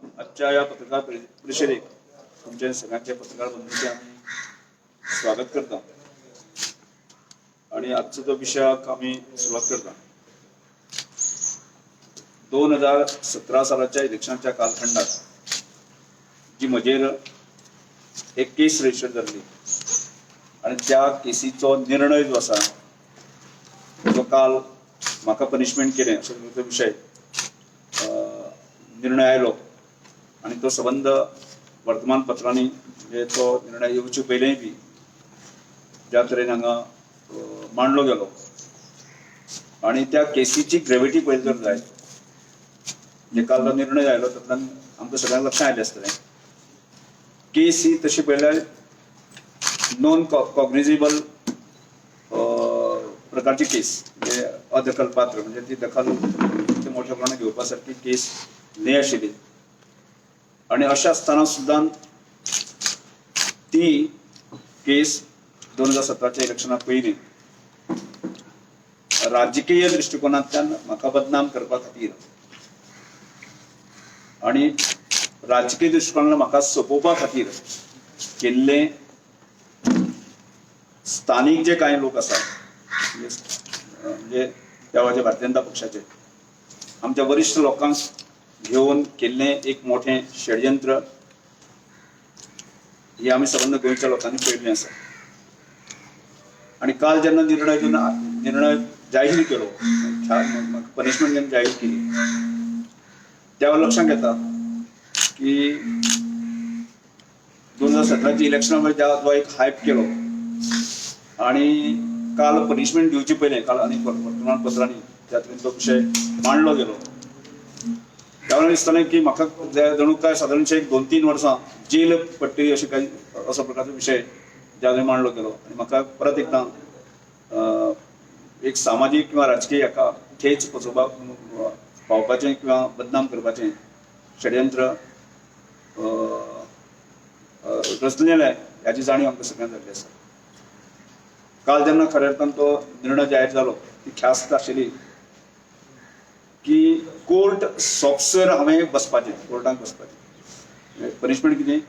आजच्या ह्या पत्रकार परिशदेक तुमचे सगळ्यांचे पत्रकार बंधूचे आमी स्वागत करता आणि आजचो जो विशयाक आमी सुरवात करता. 2017 सालाच्या इलेक्शनाच्या कालखंडात जी म्हजेर एक केस रजिस्टर जाल्ली आणि त्या केसीचो निर्णय जो आसा जो काल म्हाका पनिशमेंट केलें असो तो विशय निर्णय आयलो आणि तो संबंद वर्तमानपत्रांनी म्हणजे तो निर्णय येवचे पयलींय बी ज्या तरेन हांगा मांडलो गेलो आणि त्या केसीची ग्रेविटी पळयली जर जायत, म्हणजे काल जो निर्णय आयलो तातूंतल्यान आमकां सगळ्यांक लक्षांत आयलें आसतलें. केस ही तशी पळयल्यार नॉन कॉग्निजेबल प्रकारची केस, म्हणजे अदखलपात्र, म्हणजे ती दखल मोठ्या प्रमाणात घेवपा सारकी केस न्हय आशिल्ली. आणि अशें आसतना सुद्दां ती केस 2017च्या इलेक्शना पयलीं राजकीय दृश्टिकोनांतल्यान म्हाका बदनाम करपा खातीर आणि राजकीय दृश्टिकोनांतल्यान म्हाका सोपोवपा खातीर केल्ले स्थानीक जे कांय लोक आसा, म्हणजे त्या वेळाचे भारतीय जनता पक्षाचे आमच्या वरिश्ठ लोकांक घेवन केल्लें एक मोठें षडयंत्र हे आमी सबंद गोंयच्या लोकांनी पळयल्लें आसा. आणि काल जेन्ना निर्णय जाहीर केलो, पनिशमेंट जेन्ना जाहीर केली, त्या लक्षांत येता की 2017च्या इलेक्शना वेळार जो एक हायप केलो आणि काल पनिशमेंट दिवचे पयलें काल आनी वर्तमानपत्रांनी त्या तरेन तो विशय मांडलो गेलो. त्या वेळार दिसतालें की म्हाका जणू काय सादारणशे एक 2-3 वर्सां जेल पडटली अशें काय असो प्रकारचो विशय ज्या वेळार मांडलो गेलो आनी म्हाका परत एकदां एक सामाजीक किंवा राजकीय हाका ठेच पोचोवपाक पावपाचें किंवा बदनाम करपाचें षडयंत्र रचलेलें हाची जाणीव आमकां सगळ्यांक जाल्ली आसा. काल जेन्ना खऱ्या अर्थान तो निर्णय जाहीर जालो, ती ख्यास्त आशिल्ली की कोर्ट सोंपसर हांवें बसपाचें, कोर्टांत बसपाचें. पनिशमेंट कितें,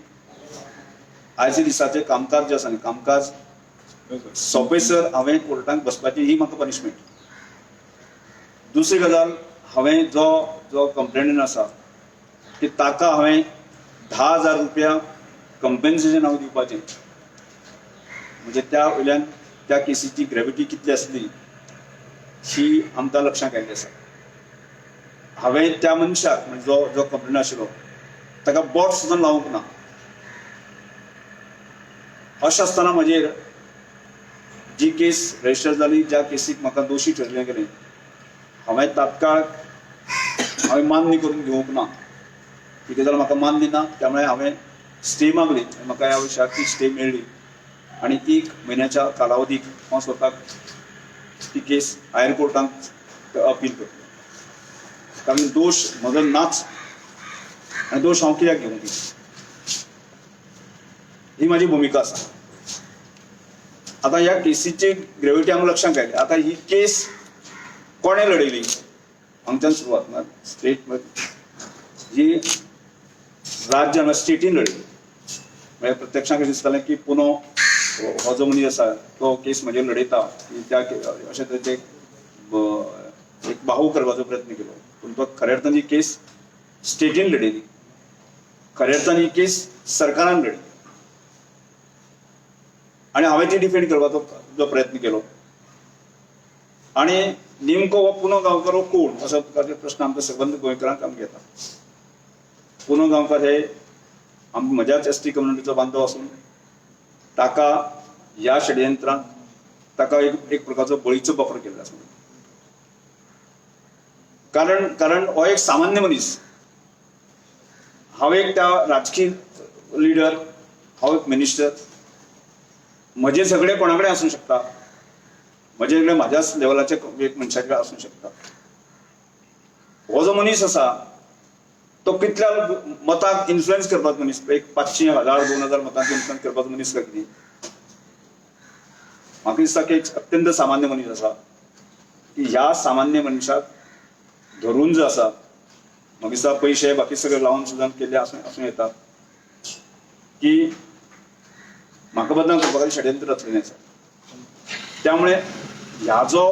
आयच्या दिसाचें कामकाज जें आसा न्ही, कामकाज सोंपेसर हांवें कोर्टांत बसपाचें, ही म्हाका पनिशमेंट. दुसरी गजाल, हांवें जो जो कंप्लेनंट आसा की ताका हांवें 10,000 रुपया कंपेन्सेशन हांव दिवपाचें, म्हणजे त्या वयल्यान त्या केसीची ग्रेविटी कितली आसली ही आमकां लक्षांत आयिल्ली आसा. हांवें त्या मनशाक म्हणजे जो जो कंप्लेन आशिल्लो ताका बोट सुद्दां लावंक ना. अशें आसतना म्हजेर जी केस रजिस्टर जाली, ज्या केसीक म्हाका दोशी ठरलें गेलें, हांवें तात्काळ हांवें मान्य करून घेवंक ना. ही गजाल म्हाका मान्य ना, त्यामुळे हांवें स्टे मागली आनी म्हाका ह्या विशयाक ती स्टे मेळ्ळी आनी 1 म्हयन्याच्या कालावधीक हांव स्वताक ती केस हायर कोर्टांत अपील करतलो, कारण दोश म्हजो नाच आनी दोश हांव कित्याक घेवंक, ही म्हाजी भुमिका आसा. आतां ह्या केसीची ग्रेविटी आमकां लक्षांत आयली. आतां ही केस कोणें लडयली हांगच्यान सुरवात. स्टेट ही राज्यान स्टेटीन लडयली, म्हळ्यार प्रत्यक्षांत कशें दिसतालें की पुनो हो जो मनीस आसा तो केस म्हजेर लडयता की त्या अशें तरेचे एक बाहू करपाचो प्रयत्न केलो, पूण तो खऱ्या अर्थान ही केस स्टेटीन लडयली, खऱ्या अर्थान ही केस सरकारान लडयली आनी हांवें ती डिफेंड करपाचो जो प्रयत्न केलो. आनी नेमको हो पुनो गांवकर हो कोण असो प्रकारचे प्रश्न आमकां सबंद गोंयकारांक आमकां येता. पुनो गांवकर हे आम म्हज्याच एस टी कम्युनिटीचो बांधव आसून ताका ह्या षडयंत्रांत ताका एक प्रकारचो बळीचो बकरो केल्लो आसा. कारण कारण हो एक सामान्य मनीस, हांव एक त्या राजकीय लिडर, हांव एक मिनिस्टर, म्हजें सगळें कोणा कडेन आसूंक शकता, म्हजें सगळें म्हाज्याच लेवलाचे एक मनशा कडेन आसूंक शकता. हो जो मनीस आसा तो कितल्या मतांक इन्फ्लुएन्स करपाचो मनीस, एक 500, 1000, 2000 मतांक इन्फ्लुएन्स करपाचो मनीस काय कितें? म्हाका दिसता की एक अत्यंत सामान्य मनीस आसा की ह्या सामान्य मनशाक धरून जो आसा म्हाका दिसता पयशे बाकी सगळे लावन सुद्दां केल्ले आसूं येता की म्हाका बदनाम करपा खातीर षडयंत्र रचलेलें आसा. त्यामुळे ह्या जो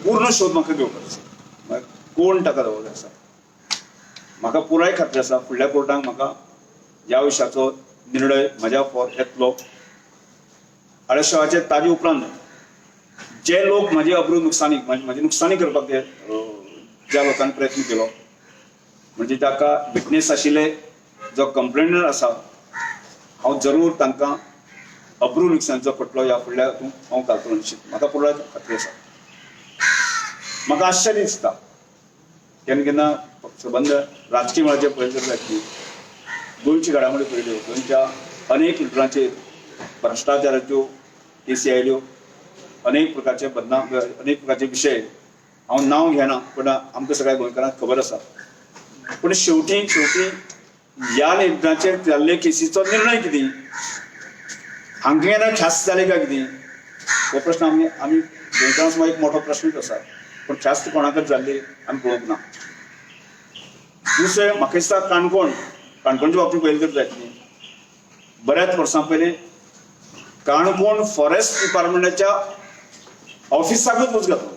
पूर्ण शोध म्हाका घेवपाक आसा, कोण ताका जबाबदार आसा, म्हाका पुराय खात्री आसा फुडल्या कोर्टाक म्हाका ह्या विशयाचो निर्णय म्हज्या फॉर येतलो. आनी ताजे उपरांत जे लोक म्हजी अब्रू नुकसानी म्हजी नुकसानी करपाक ते ज्या लोकांनी प्रयत्न केलो, म्हणजे ताका विटनेस आशिल्ले जो कंप्लेनर आसा, हांव जरूर तांकां अब्रू नुकसानीचो खटलो ह्या फुडल्या हांव घालतलो निश्चित, म्हाका पुराय खात्री आसा. म्हाका आश्चर्य दिसता केन्ना केन्ना संबंद राजकीय मळाचेर पळयले जाल्यार की गोंयची घडामोडी पळयल्यो, गोंयच्या अनेक लिडरांचेर भ्रश्टाचाराच्यो केसी आयल्यो, अनेक प्रकारचे बदनाम, अनेक प्रकारचे विशय, हांव नांव घेना पूण आमकां सगळ्या गोंयकारांक खबर आसा. पूण शेवटी शेवटी ह्या लिडरांचेर जाल्ले केसीचो निर्णय कितें, हांकां केन्ना ख्यास्त जाली काय कितें, हो प्रश्न आमी आमी गोंयकारां समज एक मोठो प्रश्नूच आसा. पूण ख्यास्त कोणाकच जाल्ली आमी पळोवंक ना. दुसरें म्हाका दिसता काणकोण, काणकोणच्या बाबतींत पळयलें तर जायत न्ही, बऱ्याच वर्सां पयलीं काणकोण फॉरेस्ट डिपार्टमेंटाच्या ऑफिसाकूच वच घातलो,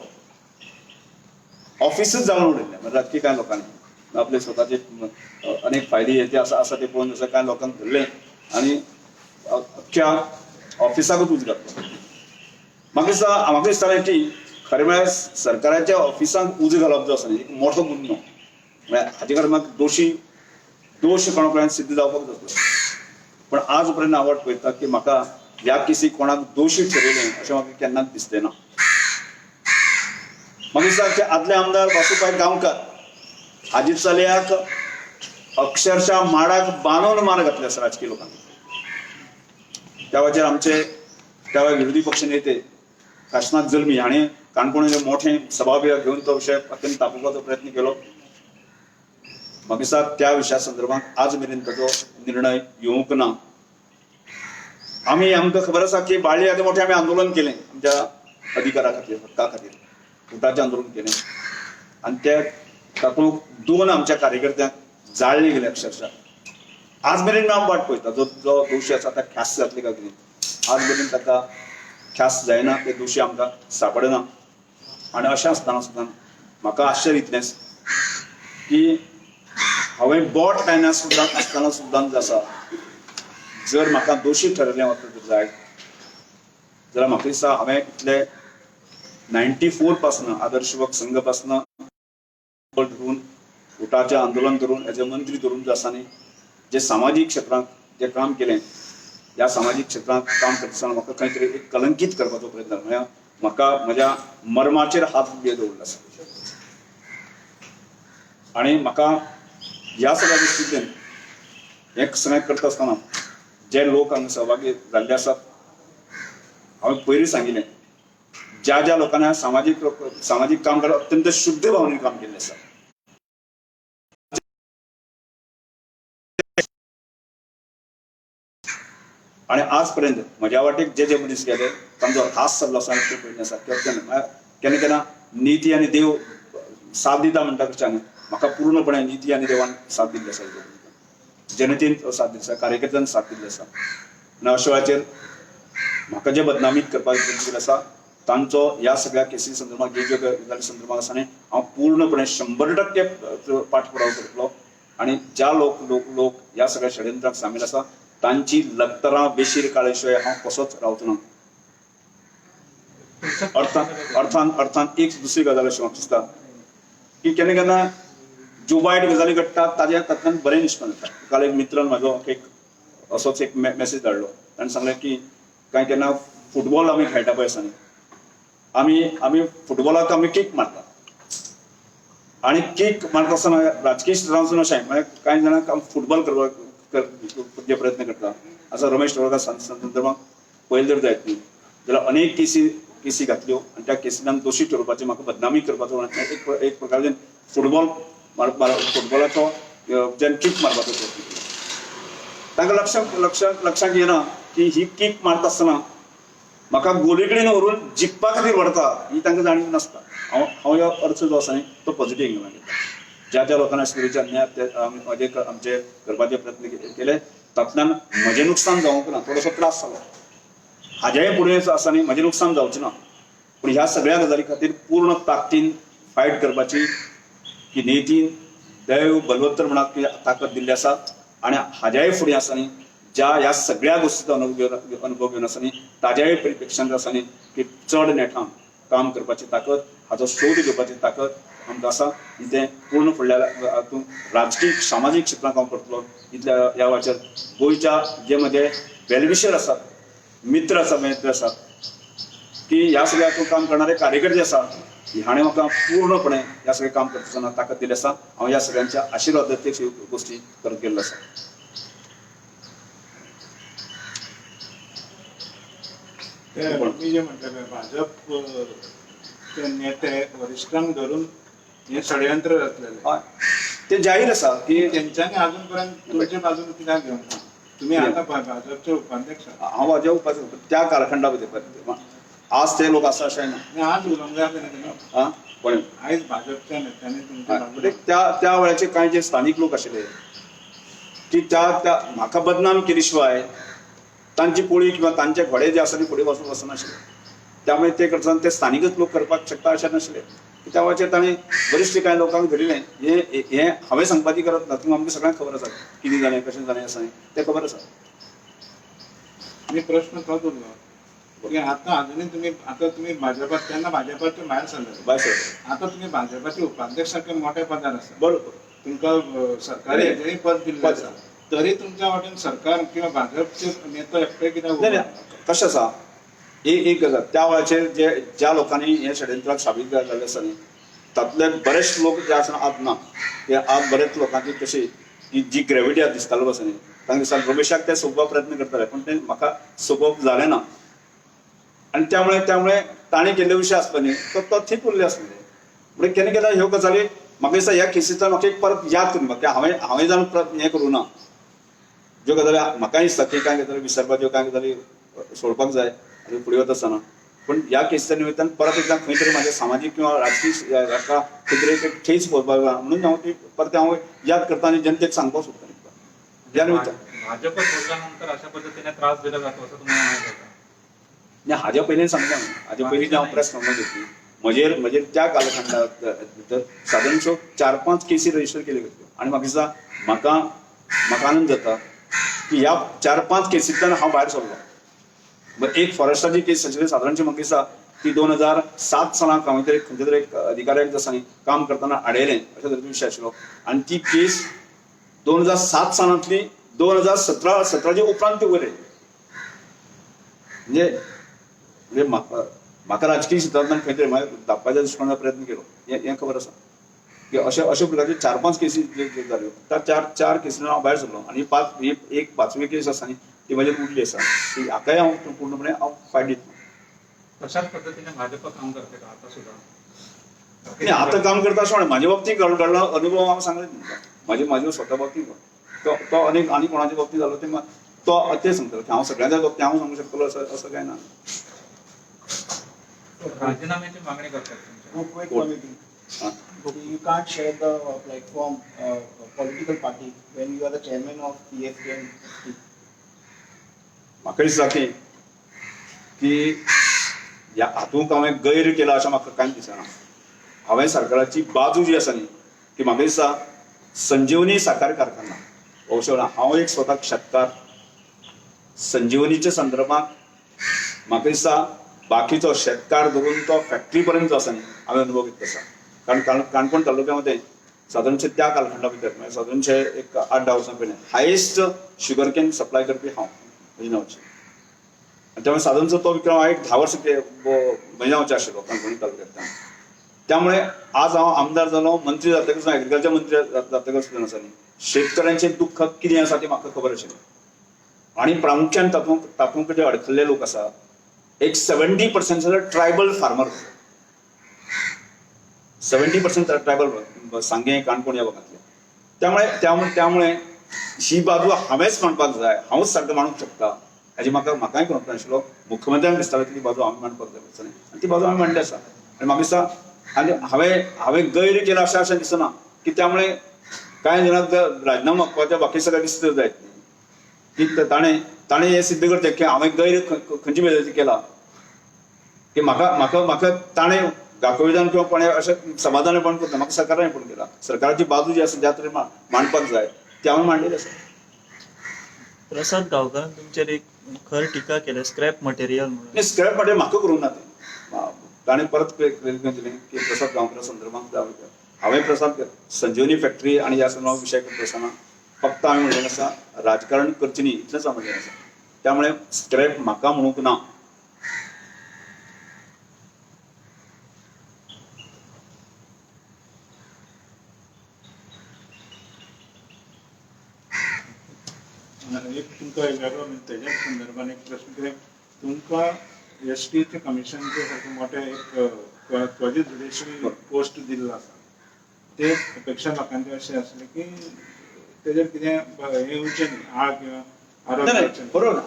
ऑफिसूच जाळून उडयलें. म्हणजे राजकीय कांय लोकांनी आपले स्वताचे अनेक फायली हे ते आसा आसा ते पळोवन जसं कांय लोकांक धरलें आनी अख्ख्या ऑफिसाकूच उज घातलो. म्हाका दिसता, म्हाका दिसतालें की खरें म्हळ्यार सरकाराच्या ऑफिसांक उजो घालप जो आसा न्ही एक मोठो गुन्नो, म्हळ्यार हाजे खातीर म्हाका दोशी दोश कोणा कडल्यान सिद्ध जावपाक जातलो. पण आज पर्यंत हांव वाट पळयता की म्हाका ह्या केसीक कोणाक दोशी ठरयलें अशें म्हाका केन्नाच दिसलें ना. म्हाका दिसता की आदले आमदार वासू पै गांवकार हाजी चलयाक अक्षरशः माडाक बांदून मार घातले आसा राजकीय लोकांनी. त्या वेळाचेर आमचे त्या वेळार विरोधी पक्ष नेते काशनाथ जल्मी हाणें काणकोण मोठें सभागृह घेवन तो विशय अत्यंत तापोवपाचो प्रयत्न केलो. म्हाका दिसता त्या विशया संदर्भात आज मेरेन ताचो निर्णय येवंक ना. आमी आमकां खबर आसा की बाळ्ळी आदी मोठें आमी आंदोलन केलें आमच्या अधिकारा खातीर, हक्का खातीर उदकाचें आंदोलन केलें आनी ते तातूंत दोन आमच्या कार्यकर्त्यांक जाळ्ळे गेले अक्षरशः. आज मेरेन हांव वाट पळयता जो जो दोशी आसा ताका ख्यास्त जातली काय कितें, आज मेरेन ताका ख्यास्त जायना, ते दोशी आमकां सापडना. आनी अशें आसतना सुद्दां म्हाका आश्चर्य इतलेंच की हांवें बोट लायना सुद्दां आसतना सुद्दां जो आसा जर म्हाका दोशी ठरयलें वता जर जायत जाल्यार म्हाका दिसता हांवें इतले 94 पासून आदर्श युवक संघ पासून धरून उटाचें आंदोलन करून एज अ मंत्री धरून जो आसा न्ही जे सामाजीक क्षेत्रांत जे काम केलें, ह्या सामाजीक क्षेत्रांत काम करता आसतना म्हाका खंय तरी एक कलंकीत करपाचो प्रयत्न जालो. म्हळ्यार म्हाका म्हज्या मर्माचेर हात दवरिल्लो आसा आनी म्हाका ह्या सगळ्या गोश्टींतल्यान हें सगळें करता आसतना जे लोक हांगा सहभागी जाल्ले आसात, हांवें पयलीं सांगिल्लें ज्या ज्या लोकांनी सामाजीक सामाजीक काम करप अत्यंत शुद्ध भावनेन काम केल्लें आसा. आनी आज पर्यंत म्हज्या वाटेक जे जे मनीस गेले तांचो ऱ्हास जाल्लो आसा ते पयलीं आसा. केन्ना केन्ना केन्ना निती आनी देव साथ दिता म्हणटा कशें न्ही, म्हाका पूर्णपणे निती आनी देवान साथ दिल्ली आसा, जनतेन साथ दिल्ली आसा, कार्यकर्त्यान साथ दिल्ली आसा. आनी अशा वेळाचेर म्हाका जे बदनामीत करपाक प्रयत्न केल्लो आसा तांचो ह्या सगळ्या केसी संदर्भात जे ज्यो गजाली संदर्भात आसा न्ही हांव पूर्णपणे 100% पाठपुरावो करतलो. आनी ज्या लोक लोक लोक ह्या सगळ्या षडयंत्राक सामील आसा तांची लक्तरां बेशीर काळे शिवाय हांव कसोच रावचो ना. अर्थान अर्थान अर्थान एक दुसरी गजाल अशी म्हाका दिसता की केन्ना केन्ना ज्यो वायट गजाली घडटात ताज्या तातूंतल्यान बरें निश्पन्न जाता. काल एक मित्रान म्हाजो एक असोच एक मॅसेज धाडलो, ताणें सांगलें की कांय केन्ना फुटबॉल आमी खेळटा पळय आसा न्ही, आमी आमी फुटबॉलाक आमी कीक मारता आनी कीक मारता आसतना राजकीय क्षेत्रांत वचून अशें म्हळ्यार कांय जाणांक फुटबॉल करपाक जे प्रयत्न करता आसा. रमेश तवडकार संदर्भात पळयलें जर जायत न्ही जाल्यार अनेक केसी केसी घातल्यो आनी त्या केसींतल्यान दोशी ठरोवपाचें म्हाका बदनामी करपाचो एक प्रकारचें फुटबॉल फुटबॉलाचो जेन्ना कीक मारपाचो प्रयत्न केलो. तांकां लक्षांत लक्षांत लक्षांत येना की ही कीक मारता आसतना म्हाका गोली कडेन व्हरून जिखपा खातीर व्हरता ही तांकां जाणीव नासता. हांव हांव ह्यो अर्थ जो आसा न्ही तो पॉझिटीव एंगलान घेता. ज्या ज्या लोकांना अशे तरेचे अन्याय म्हजे आमचे करपाचे प्रयत्न केले तातूंतल्यान म्हजें नुकसान जावंक ना, थोडोसो त्रास जालो. हाज्याय फुडें आसा न्ही म्हजें नुकसान जावचें ना, पूण ह्या सगळ्या गजाली खातीर पूर्ण ताकदीन फायट करपाची की नेतीन दैव बलवत्तर म्हणाक ती ताकद दिल्ली आसा. आनी हाज्याय फुडें आसा न्ही ज्या ह्या सगळ्या गोश्टीचो अनुभव घेवन आसा न्ही ताज्याय परिपेक्षांत आसा न्ही की चड नेटान काम करपाची ताकद, हाचो शोध घेवपाची ताकद आमकां आसा. आनी तें पूर्ण फुडल्या हातूंत राजकीय सामाजीक क्षेत्रांत हांव करतलो. इतल्या ह्या वेळाचेर गोंयच्या जे म्हजे वेलविशर आसात, मित्र आसा, मैत्र आसात की ह्या सगळ्या हातूंत काम करणारे कार्यकर्ते आसा, हाणें म्हाका पूर्णपणे ह्या सगळें काम करता आसतना ताकद दिल्ली आसा. हांव ह्या सगळ्यांच्या आशिर्वादाचेर ह्यो गोश्टी करत गेल्लो आसा. तुम्ही जे म्हटलं भाजप ते नेते वरिश्ठांक धरून हे षडयंत्र रचलेले ते जाहीर आसा की तेंच्यांनी अजून पर्यंत तुमच्या बाजून कित्याक घेवंक ना? तुम्ही आता भाजपचे उपाध्यक्ष. हांव भाजप उपाध्यक्ष त्या कालखंडा भितर आज ते लोक आसा अशें ना. आज उलोवंक जाय आसलें कोण आयज भाजपच्या नेत्यांनी तुमच्या त्या त्या वेळाचे कांय जे स्थानीक लोक आशिल्ले की त्या त्या म्हाका बदनाम केली शिवाय तांची पोळी किंवा तांचे घोडे जे आसा ते फुडें वचून वचनाशिल्ले. त्यामुळे ते करतना ते स्थानिकच लोक करपाक शकता अशें नाशिल्ले. त्या वेळाचेर ताणें बरेचशे कांय लोकांक धरिल्लें. हें हें हांवें सांगपाची गरज ना, तुमकां आमकां सगळ्यांक खबर आसा कितें जालें कशें जालें आसा तें खबर आसा. मी प्रश्न तोच उरलो की आतां अजुनूय तुमी आतां तुमी भाजपा तेन्ना भाजपाचे भायर सरले, भायर सरले, आतां तुमी भाजपाचे उपाध्यक्ष सारखे मोठ्या पदार आसा, बरोबर, तुमकां सरकारी हेजेंय पद दिल्लें आसा, तरी तुमच्या वाटेन सरकार किंवा भाजपचे नेतो एकटे कित्याक? नाही, कशें आसा एक गजाल त्या वेळाचेर जे ज्या लोकांनी हे षडयंत्राक साबीत जाल्ले आसा न्ही तातूंतले बरेच लोक जे आसा आज ना, ते आज बरेच लोकांची तशी की जी ग्रेविटी आज दिसतालो आसा न्ही तांकां दिसता रमेशाक ते सोंपोवपाक प्रयत्न करताले, पूण ते म्हाका सोंपोवप जालें ना. आनी त्यामुळे त्यामुळे ताणें केल्ले विशय आसलो न्ही तो तो थीक उरले आसले. म्हणजे केन्ना केन्ना ह्यो गजाली म्हाका दिसता ह्या केसीचो म्हाका एक परत याद करून म्हाका हांवें हांवें जावन परत हें करूं ना. ज्यो गजाली म्हाकाय दिसता की कांय गजाली विसरपाच्यो, कांय गजाली सोडपाक जाय आनी फुडें वता आसतना, पूण ह्या केसीच्या निमित्तान परत एकदां खंय तरी म्हाज्या सामाजीक किंवा राजकीय हाका खंय तरी एक ठेच पोवपाक जाय म्हणून हांव ती परत हांव याद करता आनी जनतेक सांगपाक सोदता. ह्या निमित्तान भाजप सोडल्यानंतर अशा पद्धतीने त्रास दिला जातो असं तुम्हाला माहित होतं? नाही, हाज्या पयलीं सांगता, हाज्या पयलीं हांव प्रेस कॉन्फरन्स घेतली म्हजेर म्हजेर त्या कालखंडात भितर सादारणशो 4-5 केसी रजिस्टर केल्यो गेल्यो. आनी म्हाका दिसता म्हाका म्हाका आनंद जाता की ह्या 4-5 केसींतल्यान हांव भायर सरलो. एक फॉरेस्टाची केस आशिल्ली सादारणशी म्हाका दिसता ती 2007 सालाक हांवें तरी खंयच्या तरी एक अधिकाऱ्याक आसा न्ही काम करतना आडयलें अशें तरेचो विशय आशिल्लो. आनी ती केस 2007 सालांतली 2017 उपरांत ती वयर आयली. म्हणजे म्हणजे म्हाका म्हाका राजकीय क्षेत्रांतल्यान खंय तरी म्हाका धापपाच्या दृश्टिकोनान प्रयत्न केलो हें खबर आसा की अशे अशे प्रकारचे 4-5 केसी जे जाल्यो त्या 4 केसींतल्यान हांव भायर सरलो. आनी एक 5वी केस आसा न्ही ती म्हजेर उरली आसा, ती हाकाय हांव पूर्णपणे हांव फायट दितलो. तशाच पद्धतीने भाजप काम करते का आता सुद्धा? नाही, आता काम करता अशें म्हणा म्हाजे बाबतींत घडलो अनुभव हांव सांगले तुमकां, म्हाजे म्हाजे स्वता बाबतींत तो तो आनी आनी कोणाच्या बाबतींत जालो ते तो ते सांगतलो की हांव सगळ्यांच्या बाबतींत हांव सांगूंक शकतलो असं असं काय ना. राजीनाम्याची मागणी करतात. You can't share the platform political party when you are the chairman of PSKMT. म्हाका दिसता की की ह्या हातूंत हांवें गैर केला अशें म्हाका कांयच दिसना. हांवें सरकाराची बाजू जी आसा न्ही ती म्हाका दिसता संजीवनी साखर कारखाना अशें हांव एक स्वताक शेतकार, संजीवनीच्या संदर्भात म्हाका दिसता बाकीचो शेतकार धरून तो फॅक्टरी पर्यंत जो आसा न्ही हांवें अनुभव घेतलो आसा. कारण काणकोण तालुक्यामध्ये सादारणशे त्या कालखंडा भितर म्हणजे सादारणशे एक 8-10 वर्सां पयलीं हायेस्ट शुगर can supply करपी हांव म्हज्या नांवाचेर. आनी त्यामुळे सादारणचो तो विक्रम हांव एक 10 वर्सां म्हज्या नांवाचेर आशिल्लो काणकोण तालुक्यांतल्यान. त्यामुळे आज हांव आमदार जालो, मंत्री जातकच, एग्रीकल्चर मंत्री जातकच सुद्दां आसा न्ही शेतकऱ्यांचें दुख्ख कितें आसा तें म्हाका खबर आशिल्लें. आनी प्रामुख्यान तातूंत तातूंत जे अडखल्ले लोक आसा एक 70% जाल्यार ट्रायबल फार्मर, 70% ट्रायबल सांगें काणकोण ह्या भागांतले. त्यामुळे त्यामुळे त्यामुळे ही बाजू हांवेंच मांडपाक जाय, हांवूच सारको मांडूंक शकता हाजी म्हाका म्हाकाय कॉन्फिडन्स आशिल्लो. मुख्यमंत्र्यांक दिसतालें की ती बाजू हांवें मांडपाक जाय आनी ती बाजू हांवें मांडली आसा. आनी म्हाका दिसता आनी हांवें हांवें गैर केला अशें अशें दिसना. की त्यामुळे कांय जाणांक राजीनामो मागपाच्या बाकी सगळें दिसता जायत न्ही की ताणें ताणें हें सिद्ध करचें की हांवें गैर खंयची गजाली केला की म्हाका म्हाका म्हाका ताणें दाखयदान किंवा कोणें अशें समाधानपण करता, म्हाका सरकारान पण केला. सरकाराची बाजू जी आसा ज्या तरेन मांडपाक जाय ती हांवें मांडलेली आसा. प्रसाद गांवकारान तुमचेर एक खर टिका केल्या स्क्रॅप मटेरियल म्हणून. स्क्रॅप मटेरियल म्हाका करूंक ना तें. ताणें परत क्लियर दिलें की प्रसाद गांवकरा संदर्भात हांवें प्रसाद संजीवनी फॅक्टरी आनी ह्या संदर्भात विशय करता आसतना फक्त हांवें म्हणलें आसा राजकारण करचें न्ही इतलेंच हांवें म्हणलें आसा. त्यामुळे स्क्रॅप म्हाका म्हणूंक ना. एक तुमकां वेगळो तेज्या संदर्भान एक प्रश्न कितें तुमकां एस टीचे कमिशनचे सारकें मोठें एक क्वाजी जुडिशल पोस्ट दिल्लो आसा, ते अपेक्षा लोकांचे अशें आसलें की तेजेर कितें हें येवचें न्ही आळ किंवा आरोप जावचे न्ही. बरोबर.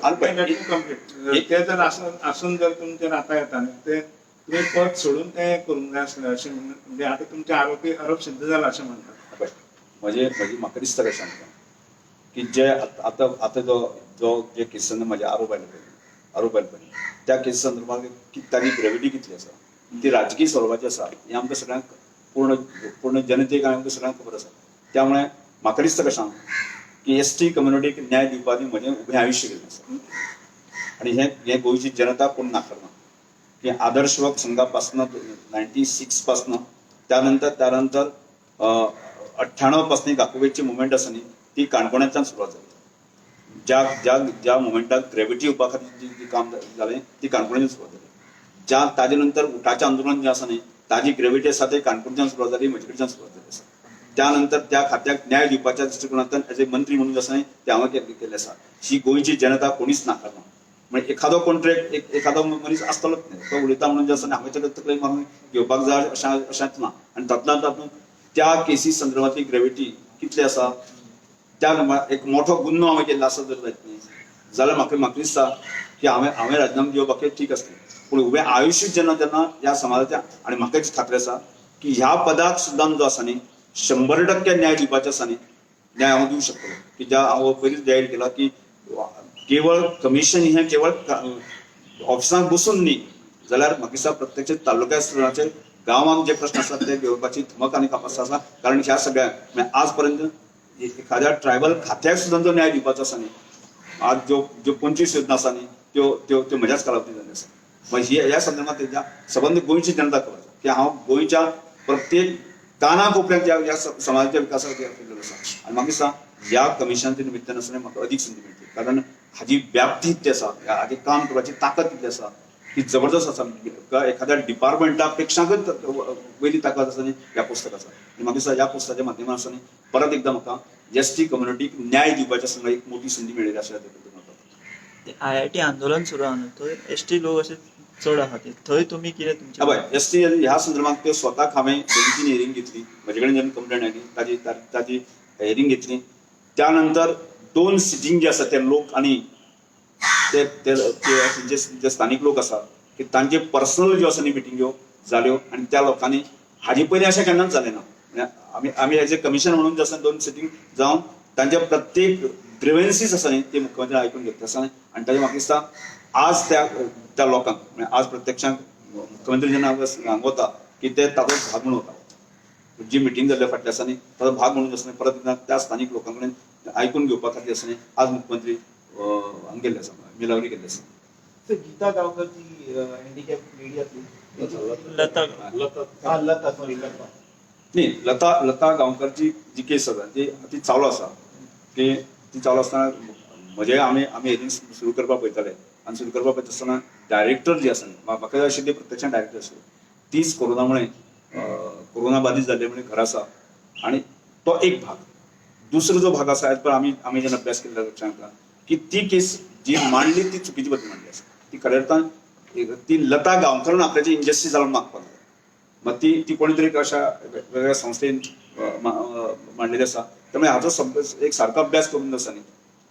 कंप्लीट ते जर आसून जर तुमचेर आतां येता न्ही ते तुमी पद सोडून ते करूंक जाय आसलें अशें म्हणजे आतां तुमचे आरोप सिद्ध जाला अशें म्हणटात. म्हजे म्हाका दिसता कशें सांगता की जे आतां आतां जो जो जे केसीन म्हजे आरोप आयले पळय त्या केसी संदर्भात ताची ग्रेविटी कितली आसा, ती राजकीय स्वरुपाची आसा हें आमकां सगळ्यांक पूर्ण पूर्ण जनतेक आमकां सगळ्यांक खबर आसा. त्यामुळे म्हाका दिसता कशें की एस टी कम्युनिटीक न्याय दिवपाचें म्हजें उबें आयुश्य गेल्लें आसा आनी हें हें गोंयची जनता कोण नाकारना की आदर्श युवक संघा पासनं 96 पासनं त्यानंतर त्यानंतर 98 पासनं गाकोवेची मुवमेंट आसा न्ही ती काणकोणांतल्यान सुरवात जाली. ज्या ज्या ज्या मुवमेंटाक ग्रेविटी येवपा खातीर जी काम जालें ती काणकोणांतल्यान सुरवात जाली. ज्या ताजे नंतर उठाचें आंदोलन जें आसा न्ही ताजी ग्रेविटी आसा ते काणकोणच्यान सुरवात जाली, म्हजे कडच्यान सुरवात जाली आसा. त्यानंतर त्या खात्याक न्याय दिवपाच्या दृश्टिकोनांतल्यान एज ए मंत्री म्हणून आसा न्ही ते हांवें केल्लें आसा. ही गोंयची जनता कोणीच नाकारना. म्हणजे एखादो कॉन्ट्रॅक्ट एखादो मनीस आसतलोच न्ही तो उलयता म्हणून जे आसा न्ही हांवें ताका तकलेन मारून घेवपाक जाय अशें अशेंच ना. आनी तातूंतल्यान तातूंत त्या केसी संदर्भातली ग्रेविटी कितली आसा त्या एक मोठो गुन्नो हांवें केल्लो आसा जर जायत न्ही जाल्यार म्हाका म्हाका दिसता की हांवें हांवें राजिनामो दिवपाक ठीक आसलें. पूण उबें आयुश्य जेन्ना तेन्ना ह्या समाजाच्या आनी म्हाका खात्री आसा की ह्या पदाक सुद्दां जो आसा न्ही 100% न्याय दिवपाचो आसा न्ही न्याय हांव दिवंक शकतलो. की ज्या हांव पयलींच जाहीर केला की केवळ कमिशन हें केवळ ऑफिसांत बसून न्ही जाल्यार म्हाका दिसता प्रत्यक्ष तालुक्या स्तराचेर गांवांत जे प्रश्न आसात ते घेवपाची धमक आनी कापास आसा. कारण ह्या सगळ्या म्हळ्यार आज पर्यंत एखाद्या ट्रायबल खात्याक सुद्दां जो न्याय दिवपाचो आसा न्ही आज ज्यो ज्यो 25 योजना आसा न्ही त्यो त्यो त्यो म्हज्याच कालावधी जाल्ल्यो आसा. मागीर ह्या संदर्भात तेच्या सबंद गोंयची जनता खबर आसा की हांव गोंयच्या प्रत्येक काना कोपऱ्यात ह्या समाजाच्या विकासा खातीर केल्लो आसा. आनी म्हाका दिसता ह्या कमिशनाच्या निमित्तान आसतना म्हाका अदीक संदी मेळटली कारण हाजी व्याप्ती इतली आसा, हाजें काम करपाची ताकद इतली आसा की जबरदस्त आसा. एखाद्या डिपार्टमेंटा पेक्षाकच वयली ताकद आसा न्ही ह्या पुस्तकाचा. आनी म्हाका दिसता ह्या पुस्तकाच्या माध्यमांत आसतना परत एकदां म्हाका एस टी कम्युनिटीक न्याय दिवपाची आसतना एक मोठी संदी मेळिल्ली आसा. IIT आंदोलन सुरू आहा न्हू थंय एस टी लोक अशे चड आहा ते थंय तुमी कितें तुमचें हय एस टी ह्या संदर्भात त्यो स्वताक हांवें 2-3 हियरींग घेतली. म्हजे कडेन जेन्ना कंप्लेन आयली ताजी ताजी हियरींग घेतली. त्यानंतर 2 सिटींग जे आसा ते लोक आनी ते ते जे स्थानीक लोक आसा की तांचे पर्सनल ज्यो आसा न्ही मिटिंग्यो जाल्यो आनी त्या लोकांनी हाजे पयलीं अशें केन्नाच जालें ना. आमी आमी एज ए कमिशन म्हणून जे आसा 2 सिटींग जावन तांचे प्रत्येक ग्रिवेन्सीस आसा न्ही ते मुख्यमंत्र्यान आयकून घेतले आसा आनी ताजें म्हाका दिसता आज त्या त्या लोकांक म्हणजे आज प्रत्यक्षांत मुख्यमंत्री जेन्ना हांगा वता की ते ताचो भाग म्हणून वता. जी मिटींग जाल्ल्या फाटल्या दिसांनी ताचो भाग म्हणून आसतना परत एकदां त्या स्थानीक लोकां कडेन आयकून घेवपा खातीर आसतना आज मुख्यमंत्री हांगा गेल्ले आसा, मिलावरी गेल्ले आसा. गीता गांवकर जी हँडिकॅप लेडी आसली लता लता सॉरी लता न्ही लता लता गांवकरची जी केस आसा ती ती चालू आसा की ती चालू आसतना म्हजे आमी आमी हियरींग सुरू करपाक पळयताले आनी सुरू करपाक पळयता आसतना डायरेक्टर जी आसा न्ही म्हाका जाय आशिल्ली प्रत्यक्षान डायरेक्टर आसली तीच कोरोना मुळे कोरोना बादीत जाल्ले मुळे घरा आसा आनी तो एक भाग. दुसरो जो भाग आसा पळय आमी आमी जेन्ना अभ्यास केल्लो लक्षांत की ती केस जी मांडली ती चुकीची पद्दतीन मांडली आसा. ती खऱ्या अर्थान ती लता गांवकरान आपल्याची इंजस्टीस जावन मागपाक जाय. मग ती ती कोणी तरी अशा वेगवेगळ्या संस्थेन मांडलेली आसा. त्यामुळे हाचो एक सारको अभ्यास करून आसा न्ही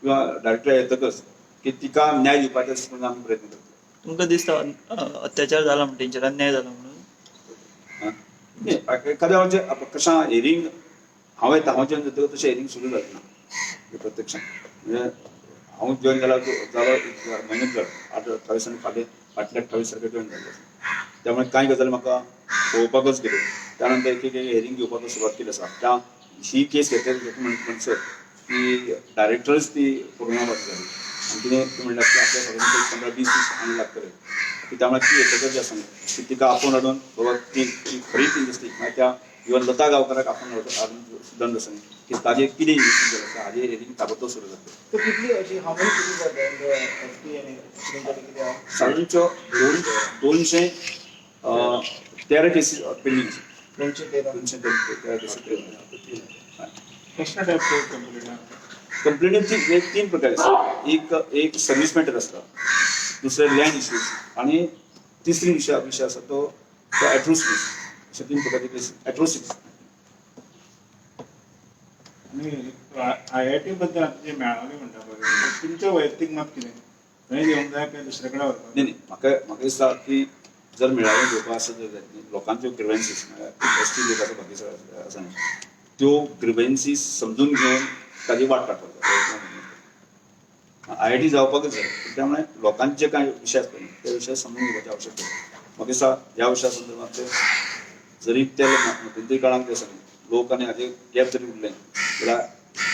किंवा डायरेक्टर येतकच की तिका न्याय दिवपाचे म्हणून आमी प्रयत्न करतले. तुमकां दिसता अत्याचार जाला म्हणून तेंचेर अन्याय जाला म्हणून? एखाद्या वेळार कशें हियरींग हांव येता, हांव जॉयन जातकच तशें हियरींग सुरू जालें ना प्रत्यक्षान. म्हणजे हांव जॉयन जाला जालो एक म्हयनोच जालो, 8-28 आनी फाटले फाटल्या 28 तारखेर जॉयन जाल्लो आसा. त्यामुळे कांय गजाली म्हाका पळोवपाकच गेल्यो. त्यानंतर एक एक हियरींग घेवपाक सुरवात केली आसा. त्या ही केस घेतले म्हणसर ती डायरेक्टरच ती कोरोना बाधित जाली आनी तिणें म्हणल्यार की आपल्या सादारण एक 15-20 दीस आनी लागतले. की त्यामुळे ती येतकच जी आसा न्ही ती तिका आपोवन हाडून बाबा ती ती खरी ती दिसली. मागीर त्या इवन लता गांवकाराक आपोवन हाडून सुद्दां आसा न्ही की ताजेर कितें इन्वेस्टिगेशन जालें आसा हाजेर हियरींग ताबडतोब सुरू जातलें. So कितली अशी, how many cases are there in the ST and तुमच्याकडे किती आहा? सादारणच्यो 213 केसीस पेंडींग आसा. 213. 213 केसीस पेंडींग आसा. कसल्या टायपचे कंप्लेंट आहा? कंप्लेनी ती एक तीन प्रकार आसता. एक एक सर्वीस मॅटर आसता, दुसरें लँड इश्यूज आनी तिसरी विशय विशय आसा तो तो एट्रोसिटीज. अशे तीन प्रकारचे केसीस एट्रोसिटीज. आनी आय I T बद्दल आतां जे मेळावले म्हणटा पळय, तुमचें वैयक्तीक मत कितें? थंय घेवंक जाय काय दुसरे कडेन व्हरपाक? न्ही न्ही, म्हाका म्हाका दिसता की जर मेळावे घेवपा आसत जाल्यार लोकांच्यो ग्रिवेन्सीस, म्हळ्यार एस टी लोक आसा बाकी सगळे आसा न्ही, त्यो ग्रिवेन्सीस समजून घेवन ताजी वाट काडपाक जाय. आय I T जावपाकच जाय, त्यामुळे लोकांचे जे कांय विशय आसता न्ही ते विशय समजून घेवपाची आवश्यकता आसा. म्हाका दिसता ह्या विशया संदर्भात जरी ते मध्यंतरी काळांत जे आसा न्ही लोक आनी हाजे गॅप जरी उरलें जाल्यार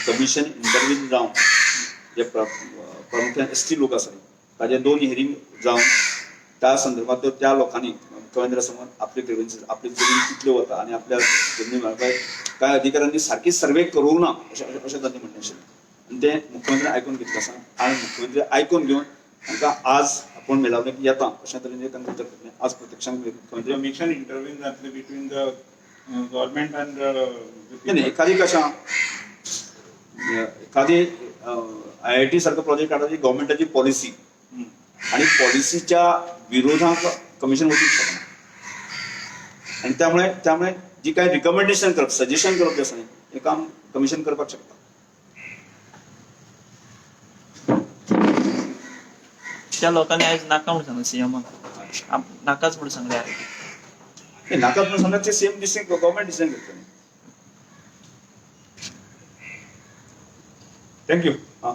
कमिशन इंटरवीन जावन जे प्रामुख्यान एस टी लोक आसा न्ही ताजे 2 हियरींग जावन त्या संदर्भात त्या लोकांनी मुख्यमंत्र्या समोर आपले ग्रिवेन्सीस, आपली जमीन कितल्यो वता आनी आपल्या जमनी मेळपाक कांय अधिकाऱ्यांनी सारकी सर्वे करूंक ना अशें अशें तांचें म्हणणें आशिल्लें. आनी तें मुख्यमंत्र्यान आयकून घेतलें आसा आनी मुख्यमंत्री आयकून घेवन तांकां आज आपूण मेळावले की येता अशें तरेन तांकां उतर दिलें. आज प्रत्यक्षान मुख्यमंत्री कमिशन इंटरवीन जातलें बिटवीन the government and नाही, एखादी कशा एखादी आय I T सारको प्रोजेक्ट काडपाची गव्हर्मेंटाची पॉलिसी आनी पॉलिसीच्या विरोधात कमिशन वचूंक शकना. आनी त्यामुळे त्यामुळे जी काय रिकमेंडेशन करप, सजेशन करप जें आसा न्ही हें काम कमिशन करपाक शकता. त्या लोकांनी आयज नाका म्हणून सांगलें सीएमाक, नाकाच म्हणून सांगलें आय I T. हे नाका म्हणून सांगल्यार ते सेम डिसिजन गव्हर्मेंट डिसिजन घेतलें. Thank you. हां.